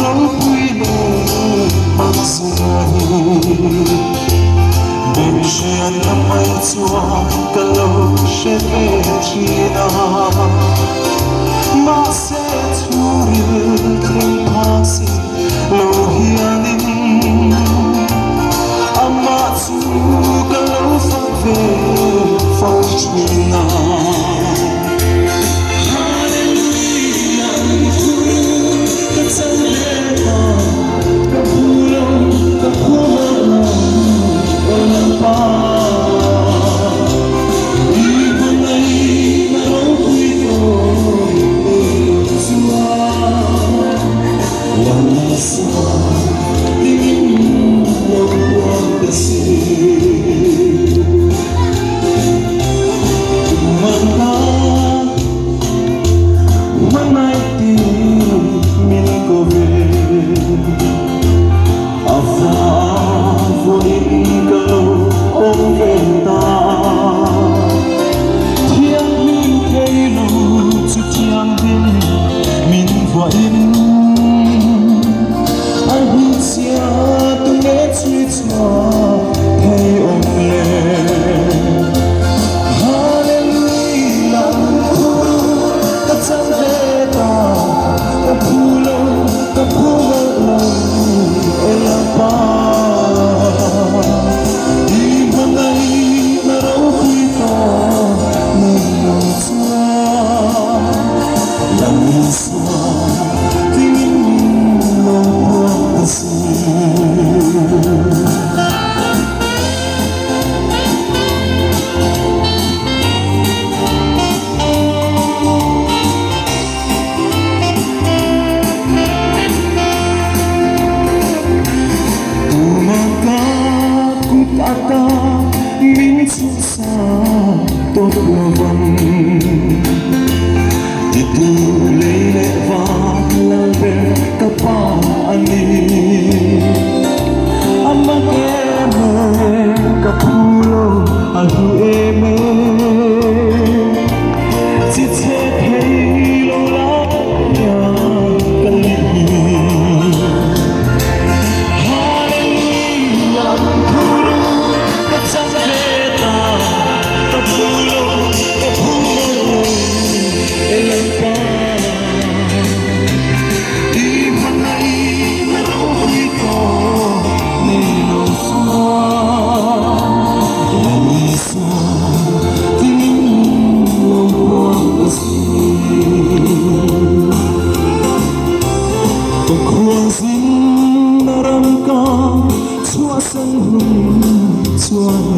ropui leh hmanzia hi. Behriatna mai chuan ka lo hre ve thin a, mahse chhungril thleng phak si lo hianin amah chu ka lo fak ve fo thin a. Hallelujah thu ka chang leh ta, ka phu lo, ka phu mawlh lo, aw Lalpa. I hmangaihna ropui tawh nei lo chuan Lalsua tingin lo puang ta si. Thei awm le. Hallelujah phu ka chang ve ta, ka phu lo, ka phu mawlh lo e Lalpa. I hmangaihna ropui tawh nei lo chuan Lal Isua tingin min lo puang ta si. Tuna ka kut ata min chhuahsa tawp lovang. Titu lei leh van lal ber ka pa a ni. A mak em e, ka phu lo a hlu em e. Chi chhe thei lo laia ka nih hi. Hallelujah, phu lo ka chang ve ta, ka phu lo, ka phu lo e Lalpa. I hmangaihna ropui tawh nei lo chuan Lal Isua tingin lo puang ta si. Ka khualzin na ram ka chhuahsan hun chuan.